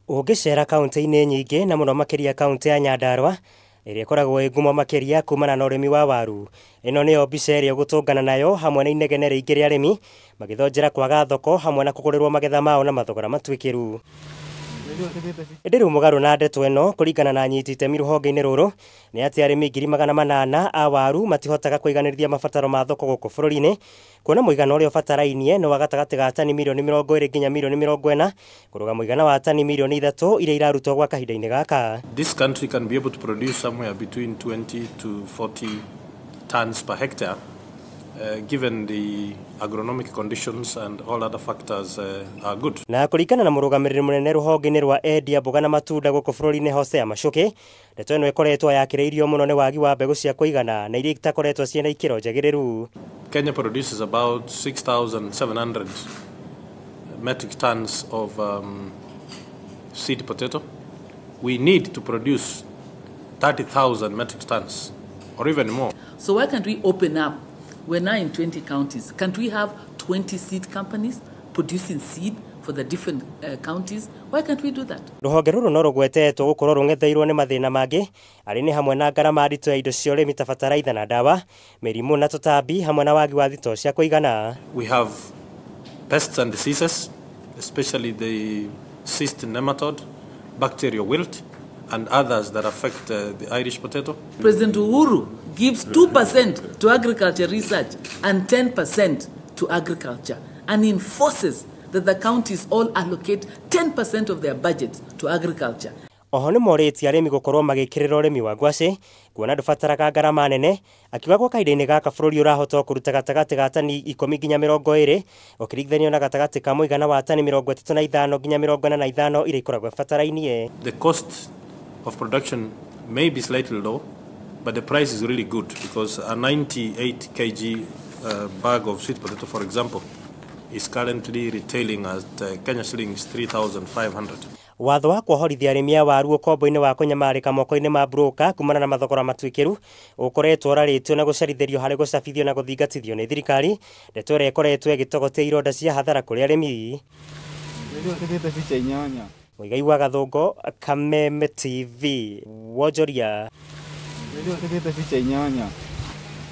Ũngĩcera kaunti-inĩ nyingĩ na mũno makĩria kaunti ya Nyandarua ĩrĩa ĩkoragwo ĩ ngumo makĩria kumana na ũrĩmi wa waru, ĩno nĩyo mbica ĩrĩa ũgũtũngana nayo hamwe na inegene rĩingĩ rĩa arĩmi magĩthonjera kwaga thoko hamwe na kũgũrĩrwo magetha mao na mathogora matuĩkĩru. Ĩndĩ rĩu mũgarũ na ndeto ĩno kũringana na anyiti itemi rũhonge-inĩ rũrũ nĩ atĩ arĩmi 800,000 a waru matihotaga kũiganĩrithia mabataro ma thoko gũkũ bũrũri-inĩ, kuona mũigana ũrĩa ũbatarainie nĩ wa gatagatĩ ga tani mirioni 20 nginya mirioni 40 kũrũga mũigana wa tani mirioni 3 iria irarutwo gwa kahinda-inĩ gaka. This country can be able to produce somewhere between 20 to 40 tons per hectare, given the agronomic conditions and all other factors are good. Na kũringana na mũrũgamĩrĩri mũnene rũhonge-inĩ rwa endia mboga na matunda gũkũ bũrũri-inĩ Hosea Macuki, ndeto ĩno ĩkoretwo yakĩrĩirio mũno nĩ wagi wa mbegũ cia kũigana na iria itakoretwo ciĩna ikĩro njagĩrĩru. Kenya produces about 6,700 metric tons of seed potato. We need to produce 30,000 metric tons or even more. So why can't we open up? We're now in 20 counties. Can't we have 20 seed companies producing seed for the different counties? Why can't we do that? Rũhonge rũrũ no rũgwetetwo gũkorwo rũng'etheirwo nĩ mathĩna mangĩ arĩ nĩ hamwe na ngarama nditũ ya indo cia ũrĩmi ta bataraitha na ndawa, mĩrimũ na tũtambi hamwe na wagi wa thitoo cia kũigana. We have pests and diseases, especially the cyst nematode, bacterial wilt, and others that affect the Irish potato. President Uhuru gives 2% to agriculture research and 10% to agriculture, and enforces that the counties all allocate 10% of their budget to agriculture. Oho nĩ morĩtie arĩmi gũkorwo magĩkĩrĩra ũrĩmi wa ngwacĩ kuona ndũbataraga ngarama nene, akiuga gwa kahinda-inĩ gaka bũrũri ũrahota kũruta gatagatĩ ga tani 10 nginya 20 ũkĩringithanio na gatagatĩ ka mũigana wa tani 35 nginya 45 iria ikoragwo ibatarainie. The cost of production may be slightly low, but the price is really good because a 98 kg bag of sweet potato, for example, is currently retailing at Kenya shillings 3,500. Watho wa kuohorithia arĩmi a waru ũkombo-inĩ wa kũnyamarĩka moko-inĩ ma broka kumana na mathogora matuĩkĩru ũkoretwo ũrarĩtio na gũcarithĩrio harĩ gũcabithio na gũthingatithio nĩ thirikari, ndeto ĩrĩa ĩkoretwo ĩgĩtogotia ironda cia hathara kũrĩ arĩmi. Mũigai wa Gathũngũ, Kameme TV, wonjoria.